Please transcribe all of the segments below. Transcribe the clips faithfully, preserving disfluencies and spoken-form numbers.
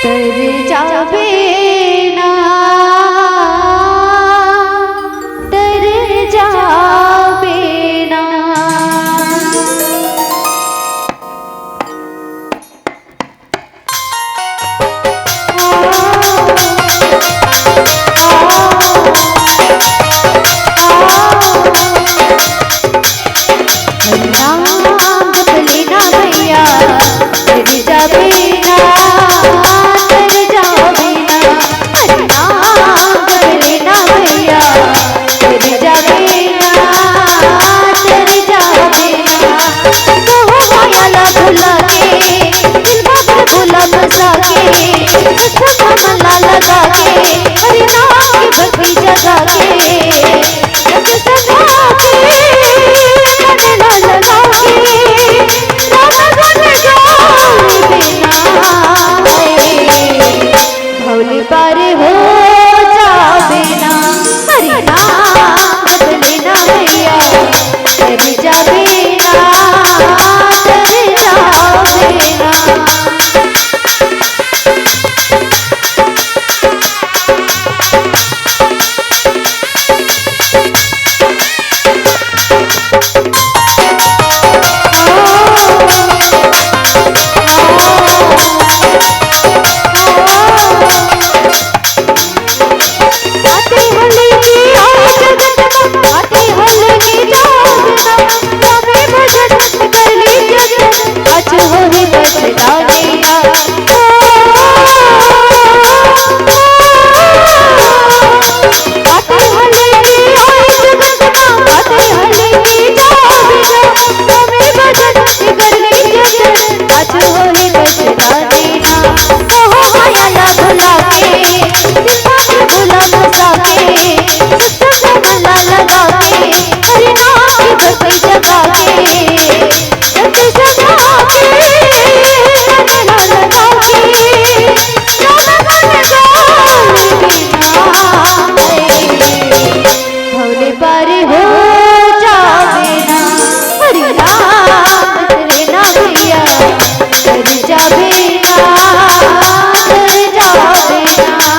तर जाबे ना, तर जाबे ना। भोले पार हो जाबे ना, हरि नाम जप लेना भैया, तर जाबे ना, तर जाबे ना। भोले पार हो जाबे ना, हरि नाम जप लेना भैया, तर जाबे ना, तर जाबे ना।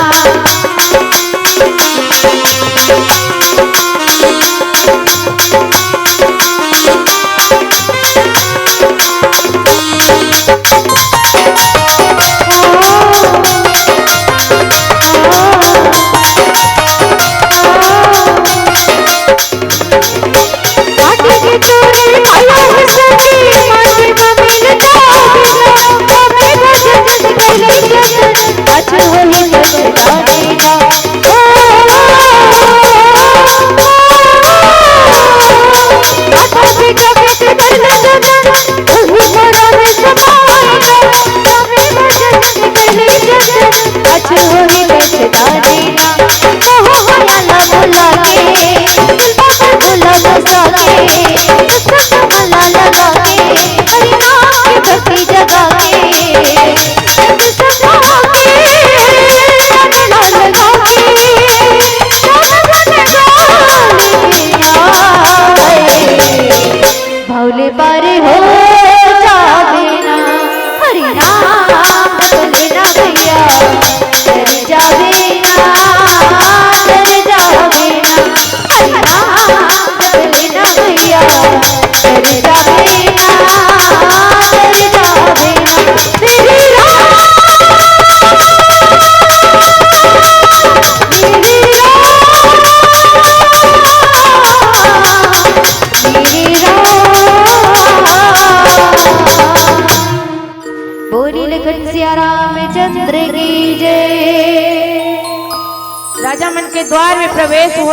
भोले पार हो जाबे ना, हरि नाम जप लेना भैया, तर जाबे ना, तर जाबे ना, हरि नाम जप लेना भैया, तर जाबे ना, तर जाबे ना, तेरी राह बोली लखन सिया रामचंद्र की जय। राजा मन के द्वार में प्रवेश हो